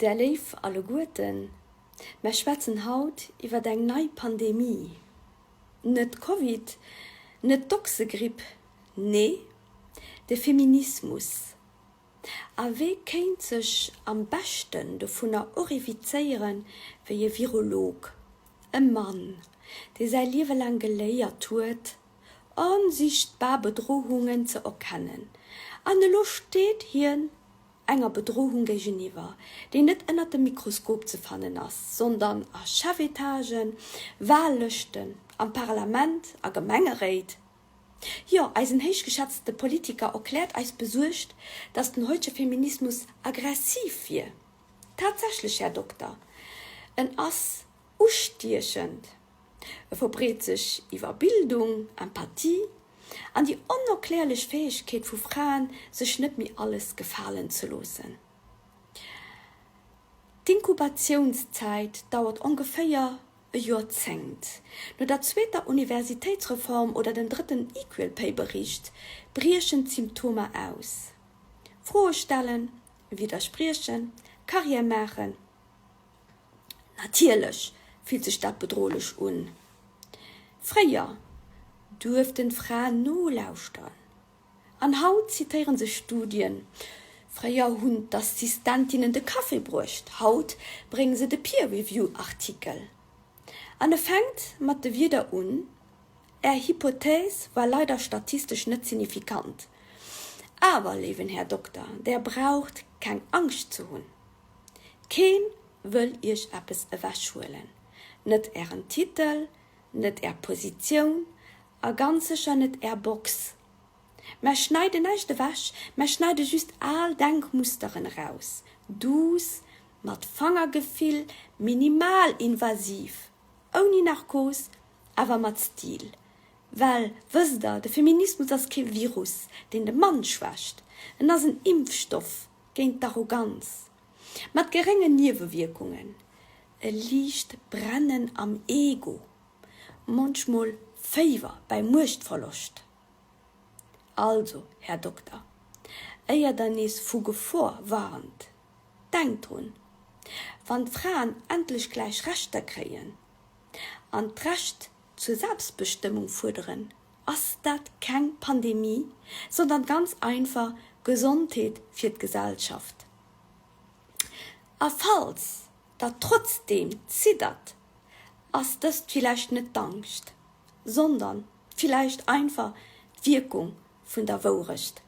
Där Léif alleguerten, mer schwätzen haut iwwer eng nei Pandemie. Net Covid, net d'Ochsegripp, nee, de Feminismus. A wee kéint sech am beschten dovunner horrifizéiere wéi e Virolog, e Mann, dee säi Liewe laang geléiert huet, onsichtbar Bedrohungen ze erkennen. An elo steet hien enger Bedrohung géigeniwwer, déi net ënnert dem Mikroskop ze fannen ass, sondern a Chefetagen, Wahllëschten, am Parlament, a Gemengeréit. Jo, eisen héichgeschätzte Politiker erkläert eis besuergt, dass den heutege Feminismus aggressiv wier. Tatsächlech, Här Dokter, en ass ustiechend. E verbreet sech iwwer Bildung, Empathie an déi onerklärlech Fäegkeet vu Fraen, sech net méi alles gefalen ze loossen. D'Inkubatiounszäit dauert ongeféier e Joerzéngt. No der zweeter Universitéitsreform oder dem drëtten Equal-Pay-Bericht briechen d'Symptomer aus, Froe stellen, widderspriechen, Karriär maachen. Natierlech fillt sech dat bedrohlech un. Fréier duerften d'Fraen nolauschteren an haut zitéieren se Studien. Fréier hunn d'Assistentinnen de Café bruecht, haut brénge se de Peer Review Artikel. An e fänkt mat de Wierder un, Är Hypothèse war leider statistesch net signifikant. Awer, léiwen Här Dokter, där braucht keng Angscht ze hunn. Keen wëll iech eppes ewech huelen, net ären Titel, net är Positioun a ganz sécher net är Box. Mer schneiden näischt ewech, mer schneide just al Denkmusteren eraus, duuss, mat Fangergefill, minimalinvasiv, ouni Narkos, awer mat Stil. Well, wësst der, de Feminismus ass kee Virus, deen de Mann schwächt, en ass en Impfstoff géint d'Arroganz, mat geréngen Niewewierkungen, e liicht Brennen am Ego, munchmol Féiwer bei Muechtverloscht. Also, Här Dokter, éier Der nees vu Gefor warnt, denkt drun, Wann d'Fraen endlech gläich Rechter kréien an d'Recht zur Selbstbestëmmung fuerderen, ass dat keng Pandemie, sondern ganz einfach Gesondheet fir d'Gesellschaft. A falls der trotzdeem ziddert, ass dëst villäicht net d'Angscht, sondern villäicht einfach d'Wierkung vun der Wourecht.